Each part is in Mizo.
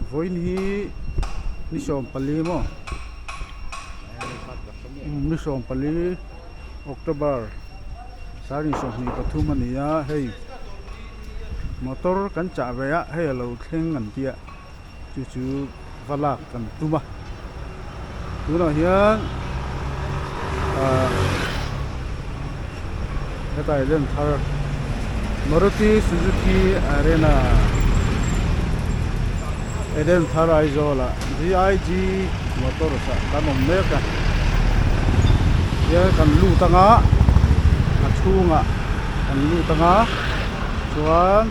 Vawiin hi ni 14 maw ni 14 October sari 23 a ni a hei motor kan chah ve a hei a lo thleng an tia. Chu chu va lak kan tum a tunah hian ahh hetah hian thar Maruti Suzuki Arena Edenthar Aizawl ah G_I_G Motors ah kan awm mek a tihian kan lut anga a chhungah kan lut anga chuan.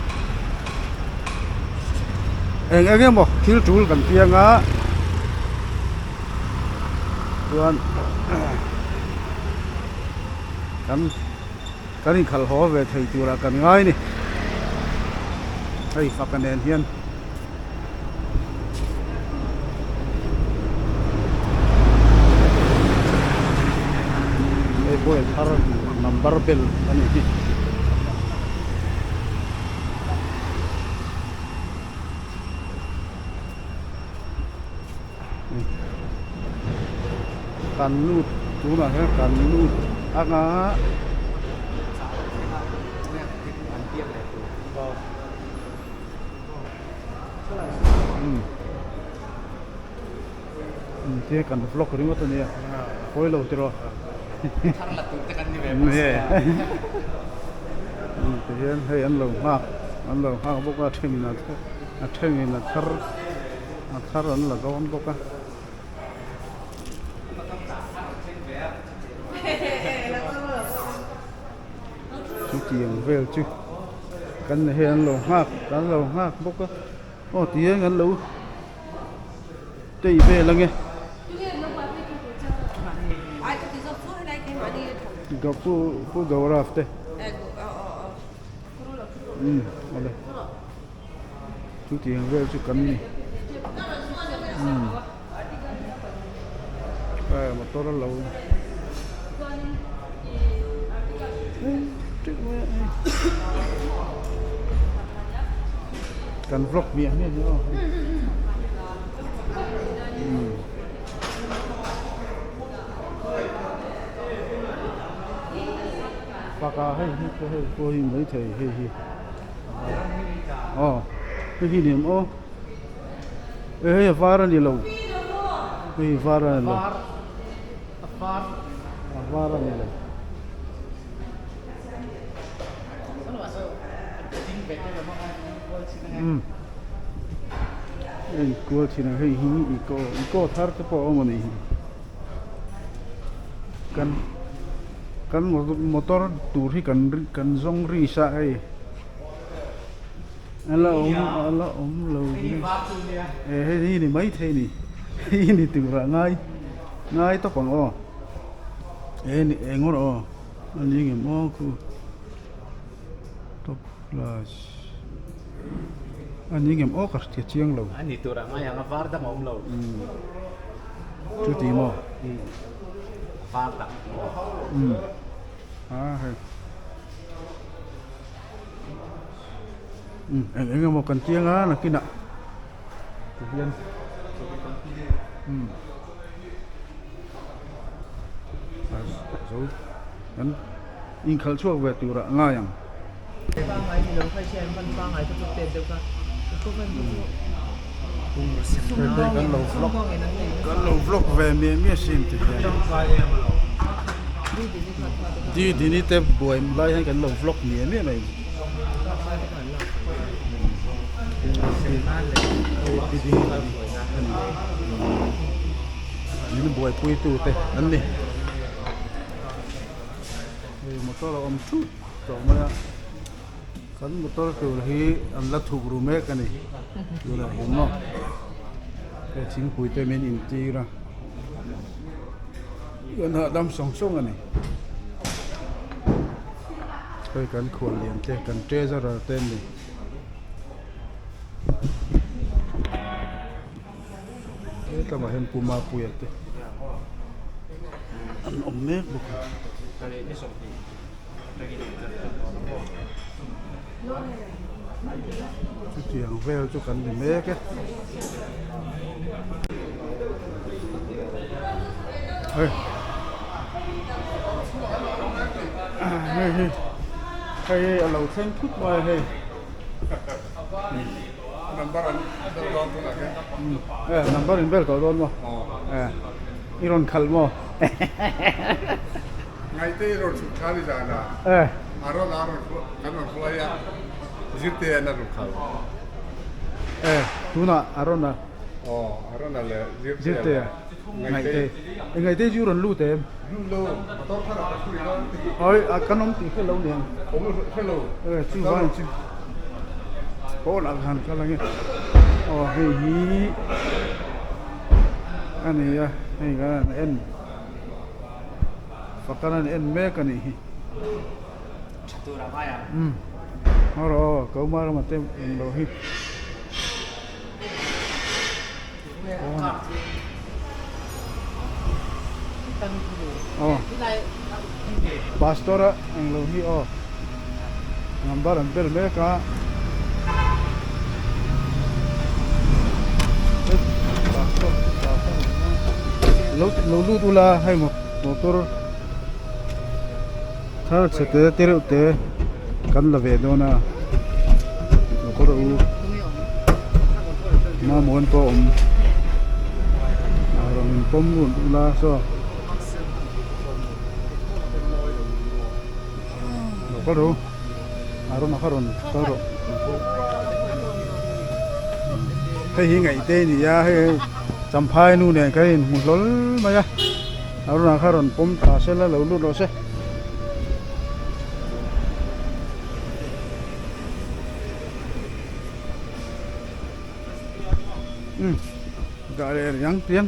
Eng eng emaw thil tul kan piang a chuan kan kan inkhalh haw ve thei turah kan ngai a ni hei faka nen hian. Hei pawh thar number bel a ni hi. Kan lut tunah hian kan lut anga Tia kan vlog ringawt a nia pawi lo tiraw tihian hei an lo nghak an lo nghak bawk a thenin a thenin a thar a thar an la dawn bawk a. Chutiang vel chu kan hei an lo nghak an lo nghak bawk a aw tihian an lo tei vel ange pu pu Gaurav te umm awle chutiang vel chu kan ni umm motor a lo kan vlog hmiah hmiah ni aw baka hei hi hei pawh hi maithei hei hi aw hei hi ni awm aw. E hei a var a ni lo hei var a ni lo a var a ni lo umm hei kual thin a hei hi eco eco thar te pawh a awm a nih hi kan kan motor tur hi kan kan zawng ri sa hei. A la awm a la awm lo e hei hi ni maithei ni hei hi ni turah ngai ngai tawp ang aw e ni eng rawh aw a ni ngem aw khu top class a ni ngem aw ka hre chiang lo a ni turah ngai ang a var dang a awm lo chuti maw a var dang a hei. Umm eng eng emaw kan chiang a nakinah tihian umm zo kan inkhalh chhuak ve turah a ngai ang. Kan lo vlog kan lo vlog ve miah miah sin tihian. Di dini te buai lai hian kan lo vlog miah miah mai min buaipui tu te an ni hei motor a awm thut tawh mai a kan motor tur hi an la thuk ru mek a ni tunah hian maw hei thingpui te min intir a. Kan hahdam sawng sawng a ni. Hei kan khual lian te kan treasurer te an ni. Hetlangah hian Pu Mapuia te an awm mek bawk a. Chutiang vel chu kan ni mek e. Hei hei hi hei hi a lo thleng thut mai a hei. Number an bel dawn tunah hian. E number in bel tawh dawn maw? E i rawn khalh maw? Ngaite i rawn chhuk tha ni zan a. E. A rawn a rawn kan rawn hruai a zirte an a rawn khalh. E tunah a rawn a. Aw a rawn a leh zirte. Zirte a. Ngaite. E ngaite chu rawn lut em? Lut lo motor thar ah ka thu rih dawn. Oi a kan awm tih hre lo niang. Awm hre lo. E chu vai chu pawnah khan kal ange. Aw hei hi a ni a hei kan han en fakana an en mek a nih hi. Tha tur a ngai ang. Umm haw rawh aw ko marama te englo hi. Aw pastor a englo hi aw number an bel mek a pastor lo lo lut ula hei motor thar chhe te te reuh te kan la ve dawn a lo kawr u mamawh an pawh a awm a rawn in pawm run ula saw lo kal ru a rawn a kha rawn kal rawh hei hi ngaih te a ni a hei champhai nu nen khan in hmu hlawl mai a. A rawn kha rawn pawm tha se la lo lut rawh se. Umm dah leh riang pian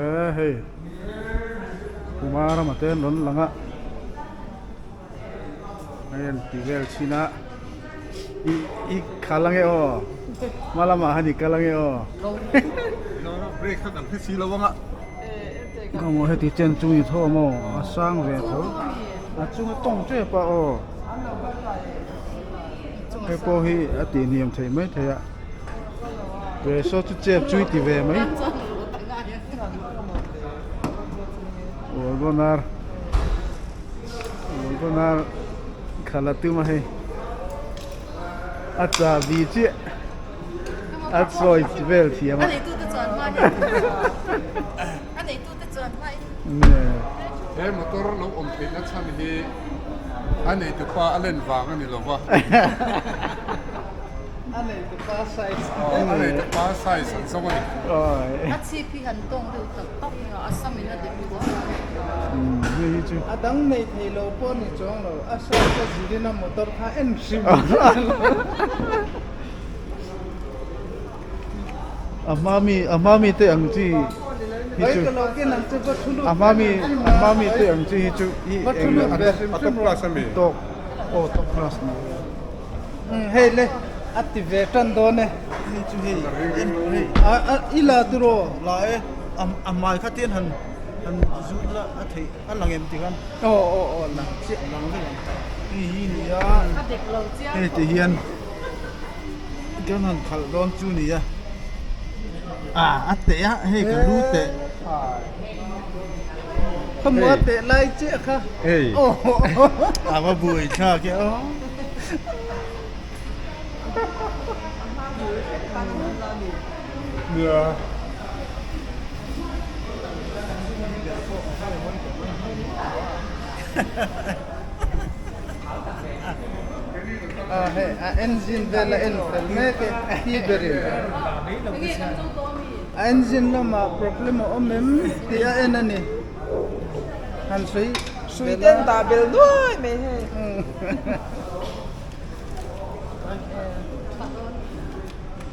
e hei Puma rama te an rawn lang a hei an ti vel chhin a i i khal ange aw hma lamah han i kal ange aw. Brake kha kan hre si lo anga. Kawngawh heti chen chu i tho maw a sang ve tho a chunga tawng tep a aw hei pawh hi a tih hniam theih mai thei a preso chu chep chu i ti ve mai wagoner wagoner khala tum a hei a chahbi chiah. A sawi vel thiam a. He motor lo awm theihna chhan hi a neitupa a len vang a ni lo va. A neitupa size. A neitupa size an zawng a ni. A chhip hi han tawng deuh tak tak mai a, a sam in a dep thuai a. A dang nei thei lo pawh a ni chuang lo, a size a zirin a motor kha en hrim. A hma mi a hma mi te ang chi hi chu a hma mi a hma mi te ang chi hi chu i eng a top class ami tawk aw top class ni hei le a ti ve tan dawn e hei chu hei en hei a i la tiraw la e a hmai kha tian han han zut la a theih a lang em tikhan aw aw aw lang chiah lang vek ang hei hi nia A dek lo chiang hei ti hian kan han khalh dawn chu nia ah a teh a hei ka lu teh Ka hmu a teh lai chiah kha hei a va buai thlak e aw. Nia. Hei a engine vel a en fel mek e thi berin a engine lamah problem a awm em tih a en a ni han sawi Hrui ten dah bel nuai mai hei.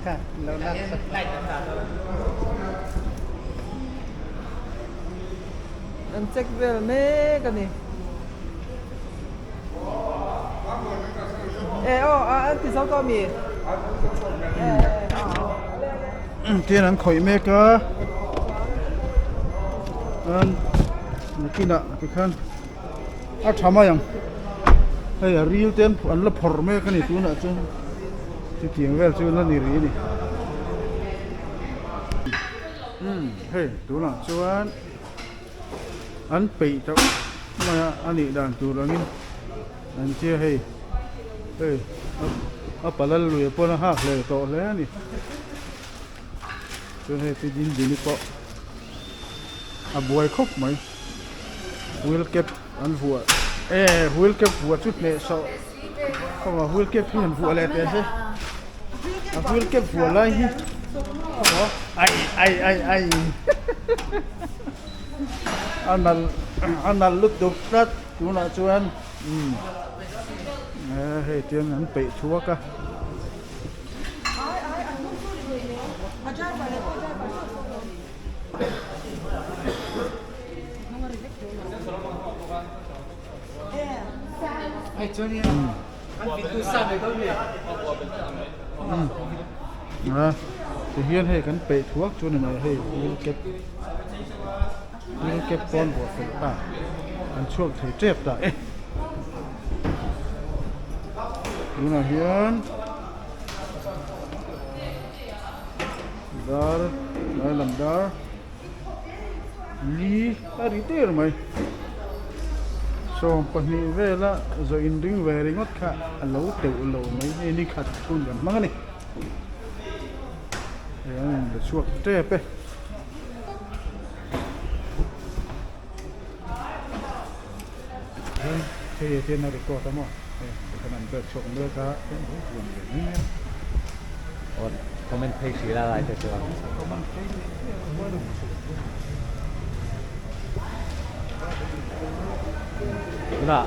Kha lo lak sak. An check vel mek a ni. E aw a an ti zo tawh mi? Tian an khawih mek a an nakinah tikhan a tha mai ang. Hei a ril te an la phawrh mek a ni tunah chuan chutiang vel chu la ni rih a ni. Umm hei tunah chuan an peih tauh mai a a nih dan tur angin an tia hei hei a palal lui pawn a hak hle tawh hle a ni. Chuan hei pi Dindini pawh a buai khawp mai wheel cap an vuah e wheel cap vuah chu hneh sawh khawng a wheel cap hi han vuah leh teh se a wheel cap vuah lai hi khawng ai ai ai ai a nalh a nalh lutuk tlat tunah chuan umm hei tiang an peih thuak a. Tihian hei kan peih thuak chu ni mai hei wheel cap wheel cap pawn buah fel ta an chhuak thei tep ta e. Tunah hian dar tlai lam dar li a ri der mai 12 vela zawh inring ve ringawt kha a lo teuh lo mai hei ni khat chhun kan hmang a ni hei an inbe chhuak tep e. Chuan hei ah hian a record a maw hei tikhan an vel chhuak mek a heng hi huan ve mai mai a. Aw comment phei hrih la lai te chuan. Comment phei hrih Tunah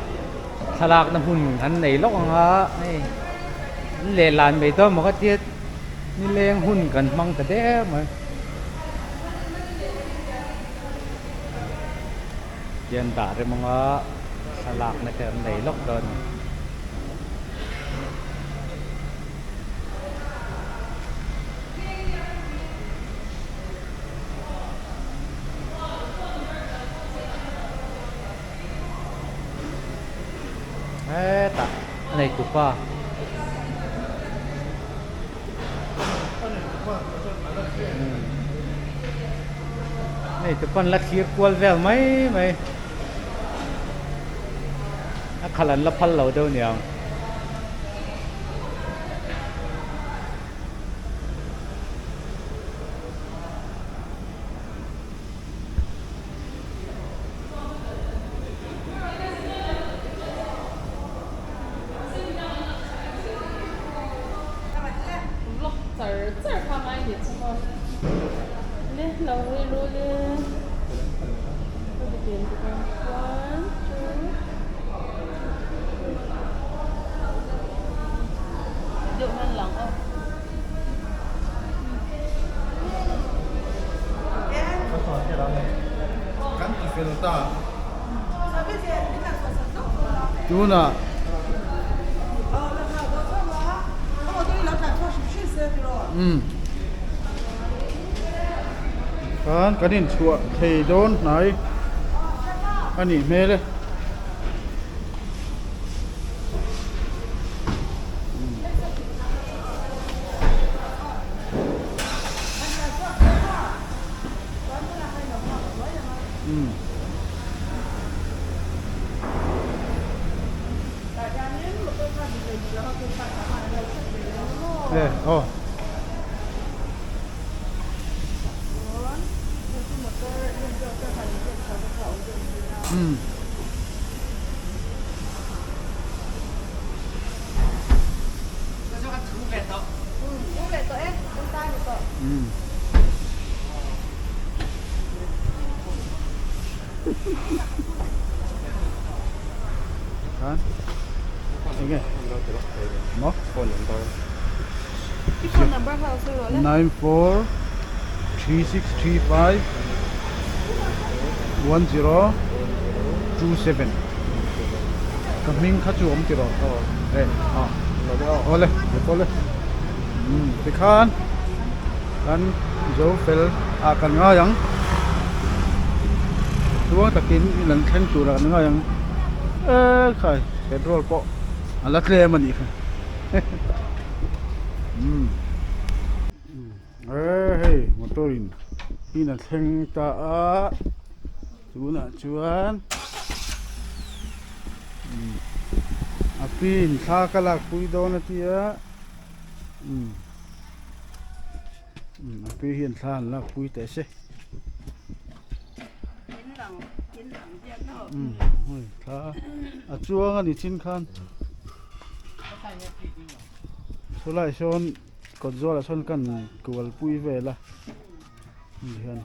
thlalakna hmun an nei lawk ang a hei an lehlan mai dawn maw ka tia nileng hun kan hmang ta der mai. Hian dah rem anga thlalakna te an nei lawk dawn a ni. Hetah a nei tupa. Hei te pawn la thlir kual vel mai mai a khalh an la phal lo deuh niang. Vlog char char kha ngai ni chu maw le lo hawi ru le ka ti pen bawk a one two deuh hian lang aw. Kan ti fel ta. Tunah umm khan kan inchhuah thei dawn hnai a nih hmel e. Khan enge maw 9 4 3 6 3 5 1 0 2 7 ka hming kha chu awm tiraw e awle awle tikhan kan zo fel ah kan ngai ang tluang takin in an thleng tur ah kan ngai ang e khai petrol pawh. A la tlem a nih kha umm e hei motor in in a thleng ta a tunah chuan umm a pi in thla ka lak pui dawn a tia umm umm a pi hian thla an lak pui teh se umm hei thla a chuang a ni chin khan chulaiah sawn kawt zawlah sawn kan kual pui vel a ni hian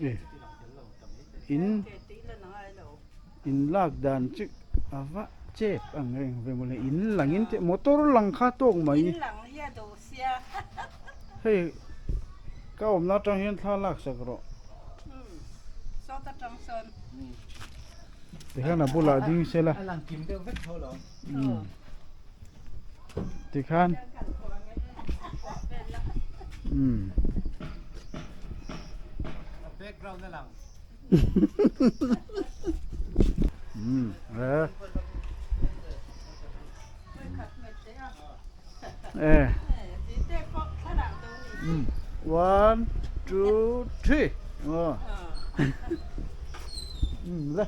e in in lak dan chu a va chep ang reng ve mawle in lang in teh motor lang kha tawk mai hei ka awmna atang hian thla lak sak rawh tikhan a bulah ding sela tikhan umm umm e e umm one two three aw umm le.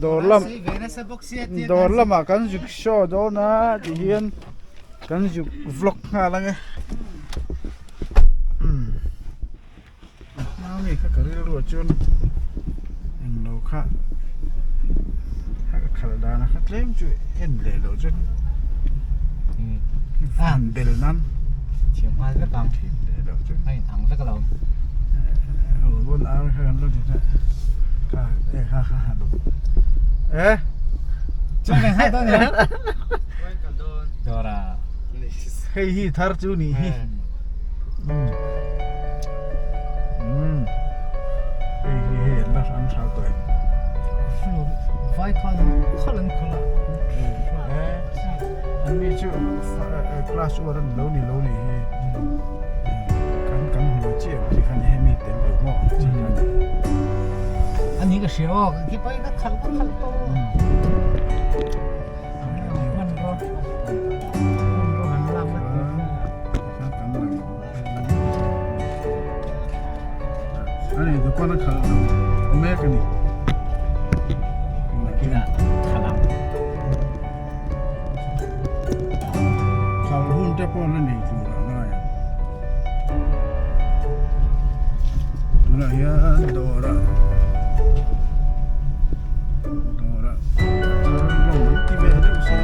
Dawr lam dawr lamah kan zuk show dawn a ti hian kan zuk vlog nghal ang e umm a hma ami kha ka rilru ah chuan englo kha a khalh dan a kha tlem chu en leh loh chuan van bel nan thiam nghal vek ang thiam leh loh chuan a in ang vek alo rawn ar kha kan lo ti ta kha e kha kha han e chuan kan nghal dawn em dawra hei hi thar chu nih hi umm hei hi hei an la an hral tawh em vai khan khalh an khawlh a e an ni chu class uar an lo ni lo ni hi kan kan hmu chiah ang chi kha ni hemi tel lo maw ang chi kha ni ani ka hria aw ki pai ka khalh ka khalh tawh hmanraw hmanraw han lak na tur Ani dukan a khalh lo mek a ni. Nakinah khalh ang. Khalh hun te pawh la nei tur a ngai ang. Tunah hian dawr ah dawr ah thar hlawm an ti ve deuh se.